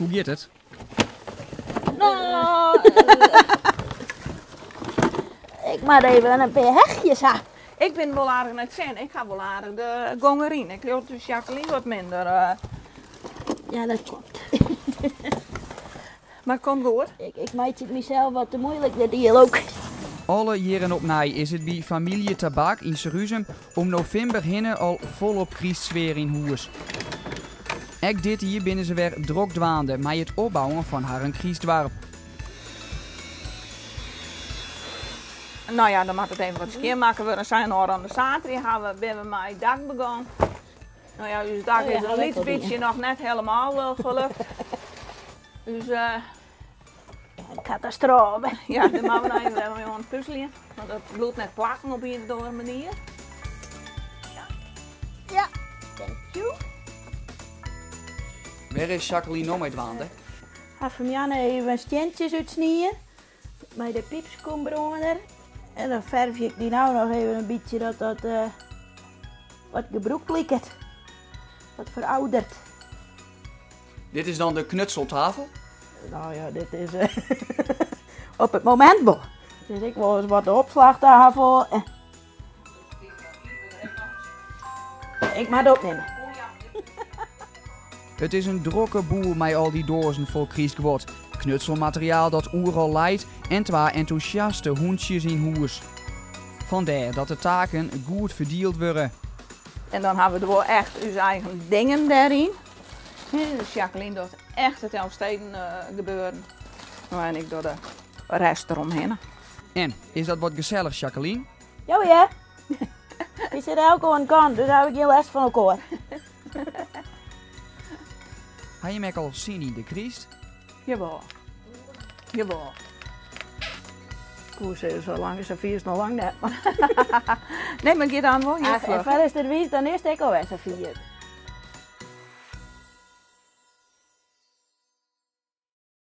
Hoe giet it? No, ik moat even in pear hechtjes ha. Ik bin wol aardich nei it sin. Ik ha wol aardich de gong deryn. Ik leau dus Jacqueline wat minder. Eh. Ja, dat klopt. Mar komt goed. Ik, ik meitsje it mysels wat te muoilik, dit diel ook. Alle jierren opnij is it by famylje Tabak yn Surhuzum om novimber hinne al folop krystsfear yn hûs. Ek dit jier binne se wer drok dwaande mei it opbouwen fan harren krystdoarp. No ja, dan moat it even wat skjinmakke wurde. Sa en ôfrûne saterdei hawwe, binne we mei it dak begûn. No ja, ús dak is in lyts bytsje noch net helemaal gelukt. Dus Een katastrofe. Ja, dêr moatte we noch even wer mei oan it puzeljen. Want it bliuwt net plakken op ien of oare manier. Ja. Ja, thank you. Wêr is Jacqueline no mei dwaande? Ha fan 'e moarn even stientsjes útsnien mei de pypskombrâner. En dan fervje ik dy no noch even in bytsje dat dat uh, wat gebrûkt liket. Wat verouderd. Dit is dan de knutseltafel? Nou ja, dit is uh, op it momint wol. It is ek wolris wat de opslachtafel. Ik moat opnimme. It is in drokke boel mei al dy doazen fol krystguod. Knutselmateriaal dat oeral leit en twa entûsjaste hûntsjes yn hûs. Fandêr dat de taken goed ferdield wurde. En dan hawwe we wol echt ús eigen dingen dêryn. Dus Jacqueline docht echt it Elfsteden gebeuren. No, en ik doch de rest deromhinne. En, is dat wat gesellich, Jacqueline? Ja hear. Wy sitte elk oan in kant, dus ha we gjin lêst fan elkoar. Ha jim ek al sin yn de kryst? Jawol. Jawol. Ik koe sizze, sa lang is safier is noch lang net. Nee, mar giet dan wol hiel fluch. Foar is it wis, dan is it ek alwer safier.